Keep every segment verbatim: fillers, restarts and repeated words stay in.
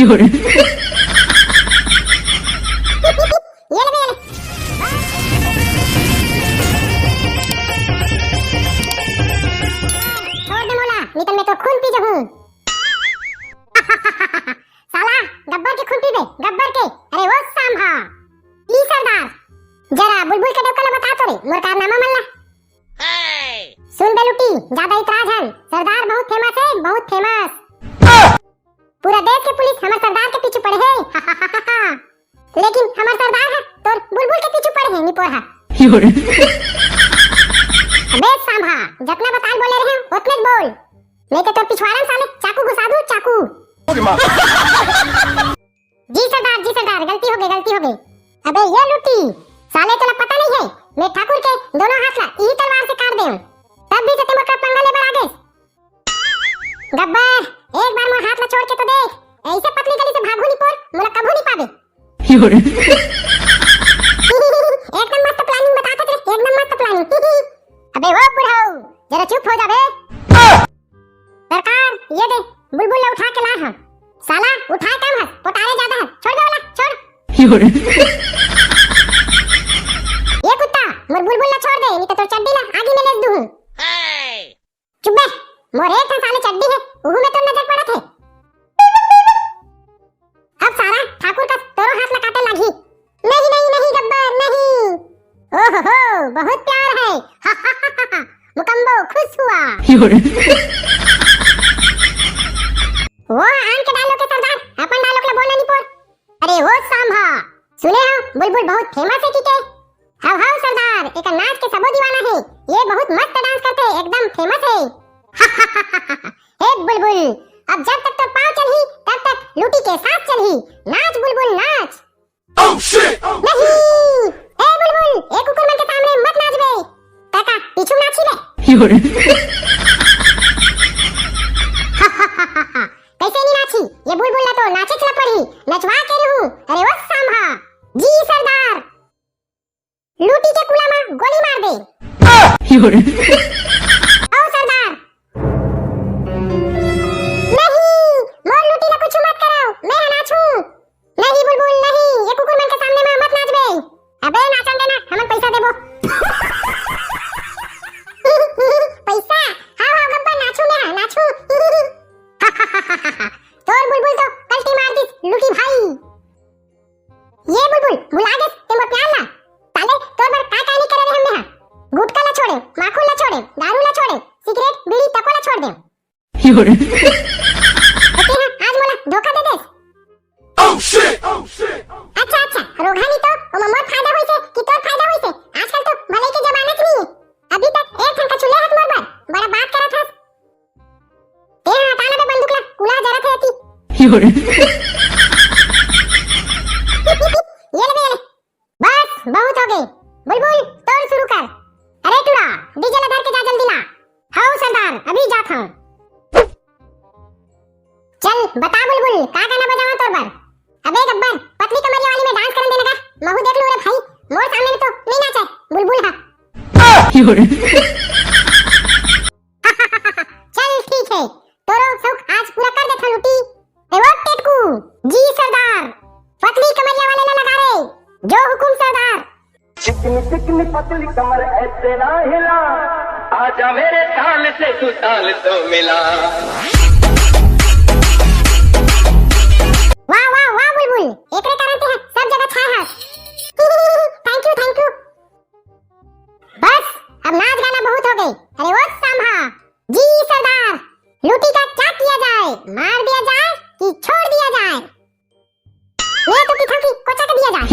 ये ले बे, ये ले। छोड़ दे मोला, नहीं तो मैं तो खून पी जाऊं। साला, गब्बर के खून पीबे, गब्बर के। अरे ओ सांभा, ई सरदार, जरा बुलबुल के डौका ला बता तो रे, मोर कारनामा मन ला। सुन बे लुटी, ज्यादा इतरा झन, सरदार बहुत फेमस है, बहुत फेमस। पूरा देश के पुलिस हमर सरदार के पीछू पड़े हे। लेकिन हमर सरदार ह तोर बुलबुल के पीछू पड़े हे, निपोर हा। अबे सांभा, जतना बताल बोले रहे हैं, उतने बोल, नहीं तो तोर पिछवाड़ा में साले चाकू घुसा दूं, चाकू। जी सरदार, जी सरदार, गलती हो गई, गलती हो गई। अबे ये लुटी, साले तोला पता नहीं है, मैं ठाकुर के दोनों हाथ ला इही तलवार से काट देंव। तब भी जते मोर पंगा लेबर आ गए। गब्बर, एक बार मोर हाथ ला छोड़ के तो देख, ऐसे पतली गली से भागू नहीं पोर, मोला कभू नहीं पाबे। एकदम मस्त planning बता थे, एकदम मस्त planning। अबे वो बुढ़ऊ, जरा चुप हो जाबे। सरकार, ये दे, बुलबुल ला उठा के ला हम। साला, उठाए कम हस, पोटारे ज्यादा है। छोड़ बे ओला, छोड़। ये कुत्ता, मोर बुलबुल ला छोड़ दे, नहीं तो तोर चड्डी ला आगी में लेस दूहूं। चुप बे, मोर एक ठन साले चड्डी है, उहू में तोर नजर पड़त है। अब सारा ठाकुर का तोरो हाथ ला काटे लागही। नहीं, नहीं, नहीं गब्बर, नहीं। ओहो हो, बहुत प्यार है। मुकम्बो खुश हुआ। वो आन के dialogue के सरदार, अपन dialogue ला बोलना नहीं पोर। अरे वो सांभा, सुने हो बुलबुल बहुत फेमस है किके? हव हव सरदार, एकर नाच के सबो दीवाना है। ये बहुत मस्त डांस करथे, एकदम फेमस है। हे बुलबुल, अब जब तक तोर पाँव चलही तब तक लुटी के सांस चलही। नाच बुलबुल नाच। नहीं, हे बुलबुल, ए कुकुर मन के सामने मत नाचबे। काका, पीछू नाची ले। कैसे नहीं नाची? ये बुलबुल ला तो नाचे चला पड़ी, नचवा के रहूं। अरे वो सांभा, जी सरदार, लूटी के कुला मा गोली मार दे। ओ सरदार, नहीं, मोर लूटी ला कुछ मत करो, मैं हा नाचूं। नहीं बुलबुल, नहीं, ये कुकुर मन के सामने मा मत नाचबे। अबे नाचन देना, हमन पैसा देबो। पैसा? हाँ, हाँ, गब्बर, नाचूं मैं, हाँ, नाचूं। तोर बुलबुल तो कल्टी मार दिस, लूटी भाई। ये बुलबुल, भुला गेस ते मोर प्यार ला। साले, तोर बर काय काय नहीं करे रहे हमने हा। गुटखा ला छोड़े, माखुर ला छोड़े, दारू ला छोड़े, सिगरेट, बीड़ी तको ला छोड़ दे। अते हाँ, आज मोला धोखा दे देस। अच्छा, अच्छा, रोगहा नहीं तो, ओमा मोर फायदा होइसे कि तोर फायदा होइसे? आजकल तो भलाई के जमाना च नहीं है। अभी तक एक ठन कछु ले हस मोर बर, बड़ा बात करत हस। ते हा हटा ना बे बंदूक ला, कुला जरत है अति। ये ले बे, ये ले। बस, बहुत हो गए। बुलबुल, तोर शुरू कर। अरे टूरा, डीजे ला धर के जा जल्दी ला। हव सरदार, अभी जात हूँ। चल, बता बुलबुल, का गाना बजावा तोर बर? अबे गब्बर, पतली कमरिया वाली में डांस करन देना का? महू देख लू रे भाई, मोर सामने में तो नहीं नाचे, बुलबुल हा। चल ठीक है, तोरो शौक आज पूरा कर देथन लूटी। ए वो टेटकू, जी सरदार, पतली कमरिया वाले ला लगा रे, जो हुकुम सरदार। चिकनी चिकनी पतली कमर ऐसे ना हिला, आजा मेरे ताल से तू ताल तो मिला। वाह, वाह, वाह बुलबुल, एकरे कारण ते सब जगह छाए हस। Thank you, thank you। बस, अब नाच गाना बहुत हो गए। अरे वो सांभा, जी सरदार, लूटी का क्या किया जाए, मार दिया जाए कि छोड़ दिया जाए? मैं तो किथा की कोचा के दिया जाए।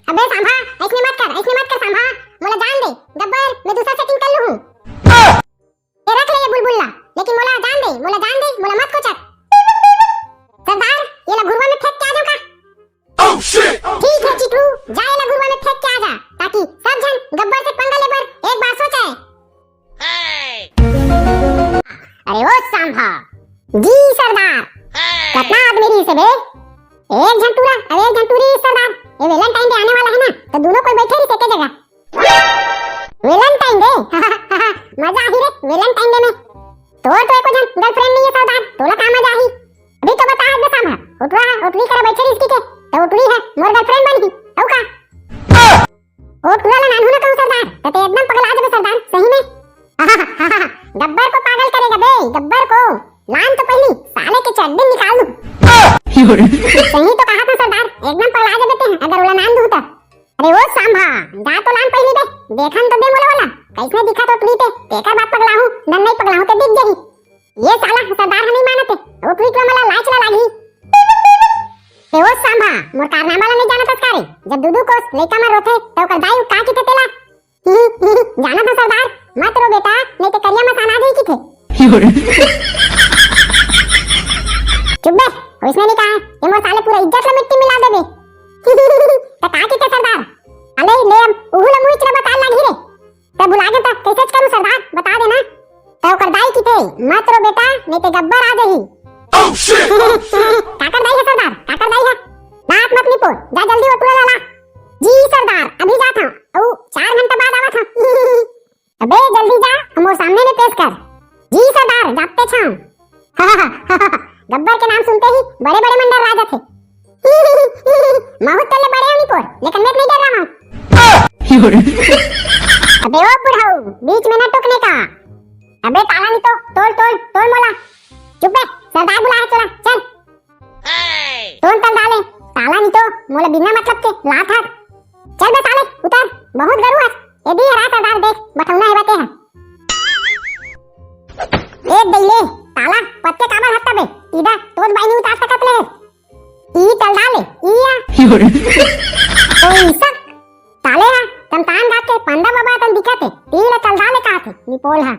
अबे सांभा, ऐसने मत कर, ऐसने मत कर सांभा, मोला जान दे, गब्बर, मैं दूसरा setting कर लूँ हूँ। ये रख ले ये बुलबुल ला, लेकिन मोला जान दे, मोला जान दे, मोला मत कोचक। सरदार, ये ला घुरवा में फेंक के आ जाओ का? ठीक है चिकरू, जा ये ला घुरवा में फेंक के आ जा, ताकि सब झन गब्बर से पंगा लेबर एक बार सोचे। अरे ओ सांभा, जी सरदार, कितना आदमी रही से बे? एक झन टूरा, अरे एक झन टूरी सरदार, ये Valentine Day आने वाला है ना, तो दोनों कोई बैठे रही से एक जगह। Valentine Day? मजा आही रे Valentine Day में। तोर तो एको झन girlfriend नहीं है सरदार, तोर गब्बर को पागल करेगा बे, गब्बर को। लान तो पहली साले के चड्डी निकाल दूं। सही तो कहा था सरदार, एकदम पगला जाबे ते, अगर ओला नान दूं तो। अरे ओ सांभा, जा तो लान पहली बे, देखन तो दे मोला वाला, कैसने दिखा तो ट्वीट है, तेकर बाद पगला हूँ, धन नहीं पगला हूँ तो दिख जाही। ये साला सरदार ह नहीं मानते, वो ट्वीट ला मला लाच ला लागी। ए ओ सांभा, मोर कारनामा ला नहीं जानत हस का रे? जब दू दू कोस लइका मर रोथे, तो ओकर दाई का किथे तेला? जाना था सरदार, मत रो बेटा, नहीं तो करिया मसान आ जाई किथे। चुप बे, वैसने नहीं कहा, ये मोर साले पूरा इज्जत ला मिट्टी मिला देबे। तो का किथे सरदार? अले ले हम उहू ला मुहिच ला बता लागी रे। ते भुला गे त कैसे करू सरदार, बता देना। ते ओकर दाई किथे, मत रो बेटा, नहीं ते गब्बर आ जाही। काकर दाई है सरदार, काकर दाई है? बात मत निपोर, जा जल्दी वो टूरा ला ला। जी सरदार, अभी जात हूँ, अउ चार घंटा बाद आवत हूँ। अबे जल्दी जा, हमर सामने में पेश कर। जी सरदार, जाते छाऊं। गब्बर के नाम सुनते ही बड़े-बड़े मन डर्रा जाथे। महूं तोले बड़े हूं निपोर, लेकिन मैं नहीं डर्रा हूं। अबे ओ बुढ़ऊ, बीच में ना टोकने का। अबे ताला नहीं तो, तोल, तोल, तोल मोला। चुप बे, सरदार बुला है तोला, चल। तोल तलदा ले, ताला नहीं तो, मोला बिना मतलब के लात हस। चल बे साले, उतर, बहुत गरू हस। ए दी हरा सरदार देख, बठौना है बाते है। ए दइले, ताला पत्ते काबर हत्ता बे? सीधा तोर बाई नहीं उतार सकत ले। ई तलदा ले, ई या। तो ई सब ताले हा, तमतान गात के पंडा बाबा तन दिखत हे, ती ला तलदा ले कहा थे, निपोल हा।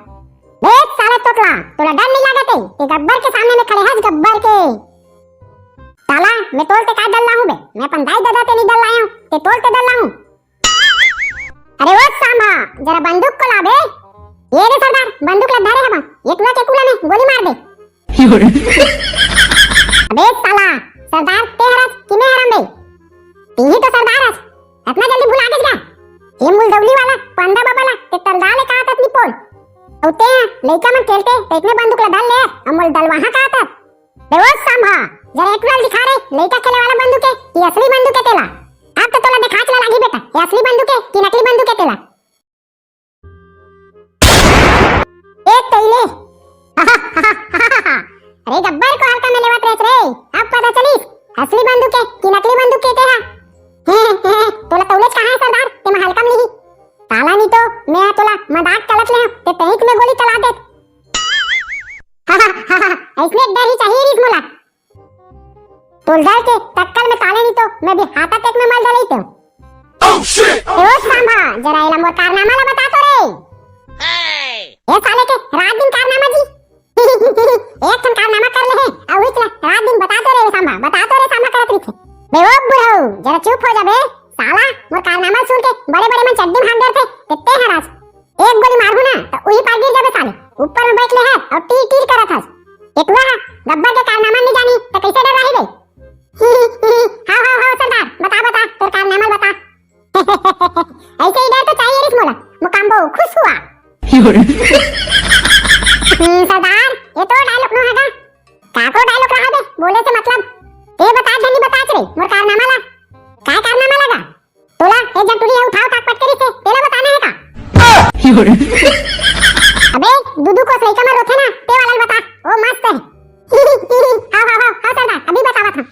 देख साले तोतला, तोला डर नहीं लागत हे, ते गब्बर के सामने में खड़े हस गब्बर के। ताला, मैं तोल ते का डर लाहूं बे? मैं अपन दाई ददा ते नहीं डर लाया हूं, ते तोल ते डर लाहूं। अरे ओ सांभा, जरा बंदूक को ला बे। ये रे सरदार, बंदूक ला धरे हवा, ये टूरा के कूला में गोली मार दे। अबे साला, सरदार ते हरस कि मैं हरम बे? तीही तो सरदार हस, इतना जल्दी भुला गेस का? ये मुलदौली वाला पंडा बाबा ला ते तलदा ले कहा तत निपोल। अउ ते लइका मन खेलते तो इतने बंदूक ला धर ले, अउ मोल दलवाहा कहा तत। रे ओ सांभा, जरा एक बार दिखा रे, लइका खेले वाला बंदूक है कि असली बंदूक है तेला? अब तो तोला दिखा चला लागी बेटा, ये असली बंदूक है कि नकली बंदूक है तेला? एक तो इले। अरे गब्बर को हल्का में लेवत रेस रे, अब पता चलिस असली बंदूक है कि नकली बंदूक है तेहा। तोला तौलेच कहाँ है सरदार, ते मैं हल्का में लिही। ताला नहीं तो मैं तोला मजाक चलत ले, ते तहिक में गोली चला देत। ऐसने एक डर ही चाहिए रिस मोला। तोल डर के टक्कर में ताले नहीं तो मैं भी हाथ तक में मल डले तो। Oh, shit! ए ओ सांभा, जरा एला मोर कारनामा ला बता तो रे। ए साले के रात दिन कारनामा जी। एक ठन कारनामा कर ले है, अउ इच ला रात दिन बता तो रे सांभा, बता तो रे सांभा करत रहिथे। बे ओ बुढ़ऊ, जरा चुप हो जा बे। साला, मोर कारनामा सुन के बड़े-बड़े मन चड्डी में हाथ डरथे, ते ते हरस। एक गोली मारहूं ना, त उही पार गिर जाबे साले। ऊपर में बैठ ले है अउ टीर-टीर करत हस। एटुआ, गब्बर के कारनामा नहीं जानी, त कैसे डर रही बे? हाव, हाव, हाव, सरदार, बता, बता, तोर कारनामा बता। ऐसे ही डर तो चाहिए रिस मोला, मुकाम्बो खुश हुआ। हम्म, सरदार, ये तो डायलॉग नो हैगा। काको डायलॉग रहा बे, बोले से मतलब। ते बता, जनी बता रे, मोर कारनामा ला। काय कारनामा लगा? तोला एक झन टुरी हे उठाव ताक पटकरी से, तेला बताना है का? अबे, दू दू कोस लइका मन रोथे ना, ते वाला ल बता, ओ मस्त है। हाव, हाव, हाव, हाव सरदार, अभी बतावत हूँ।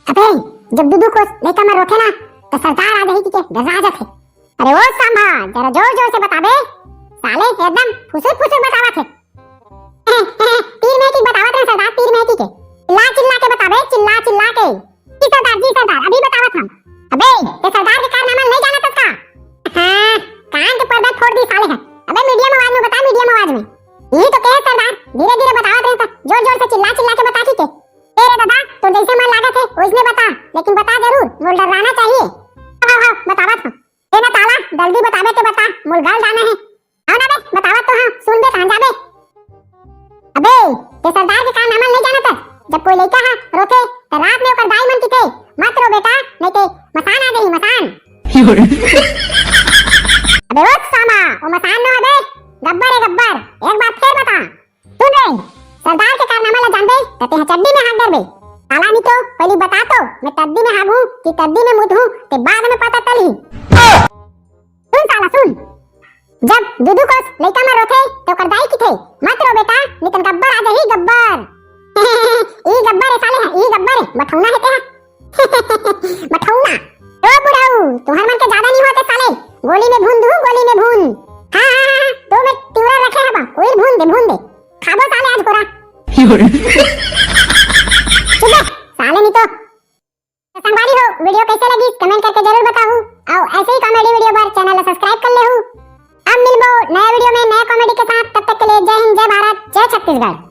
अबे, जब दू दू कोस लइका मन रोथे ना, तो सरदार आ जाही कि के डरा जाथे। अरे ओ सांभा, जरा जोर जोर से बताबे, साले एकदम फुसुर फुसुर बतावत है। तीर में की बतावत रहे सरदार, तीर में की के। चिल्ला चिल्ला के बताबे, चिल्ला चिल्ला के। जी सरदार, जी सरदार, अभी बतावत हम। अबे, ते सरदार के कारनामा नहीं जानत हस का? हाँ, कान के पर्दा फोड़ दी साले है। अबे मीडियम आवाज में बता, मीडियम आवाज में। यही तो कहे सरदार, धीरे धीरे बतावत रहे तो जोर जोर से चिल्ला चिल्ला के बता की के। ए रे दादा, तो जैसे मन लागत है वैसने बता, लेकिन बता जरूर, मोल डराना चाहिए। हाँ, हाँ, हाँ, बतावत हम। ए ना ताला, जल्दी बताबे ते बता, मोल गल जाना है। हाँ ना बे, बतावत तो हाँ, सुन बे, कहाँ जाबे? अबे, ते सरदार के कारनामा नहीं जानत हस? जब कोई लइका हा रोथे, त रात में ओकर दाई मन किथे, "मत रो बेटा, नहीं ते मसान आ जाही, मसान।" अबे ओ सामा, ओ मसान नो अबे, गब्बर ए गब्बर, एक बार फिर बता। सुन रे, सरदार के कारनामा ला जानबे, त तेहा चड्डी में हाथ डरबे। साला नहीं तो, पहली बता तो, मैं तद्दी में हागू कि तद्दी में मुदहू, ते बाद में पता चली। सुन साला, सुन। जब दू दू कोस लइका मन रोथे, त ओकर दाई किथे, "मत रो बेटा, नितन गब्बर आ जाही, गब्बर।" ई गब्बर ए साले ह, ई गब्बर ए, बठौना हे तेहा। बठौना। ओ बुढ़ऊ, तुहर मन के जादा नहीं होते साले, गोली में भून दूं, गोली में भून। हाँ, हाँ, हाँ, हाँ, तो मैं तिवरा रखे हवा, कोई भून दे, भून दे। खाबो साले आज कोरा। चुप बे, साले नहीं तो। तो संगवारी हो, video कैसे लगी, comment करके जरूर बताहू। अउ ऐसे ही comedy video बर channel ला subscribe कर लेहू। अब मिलबो नया video में नया comedy के साथ, तब तक के लिए जय हिंद, जय भारत, जय छत्तीसगढ़।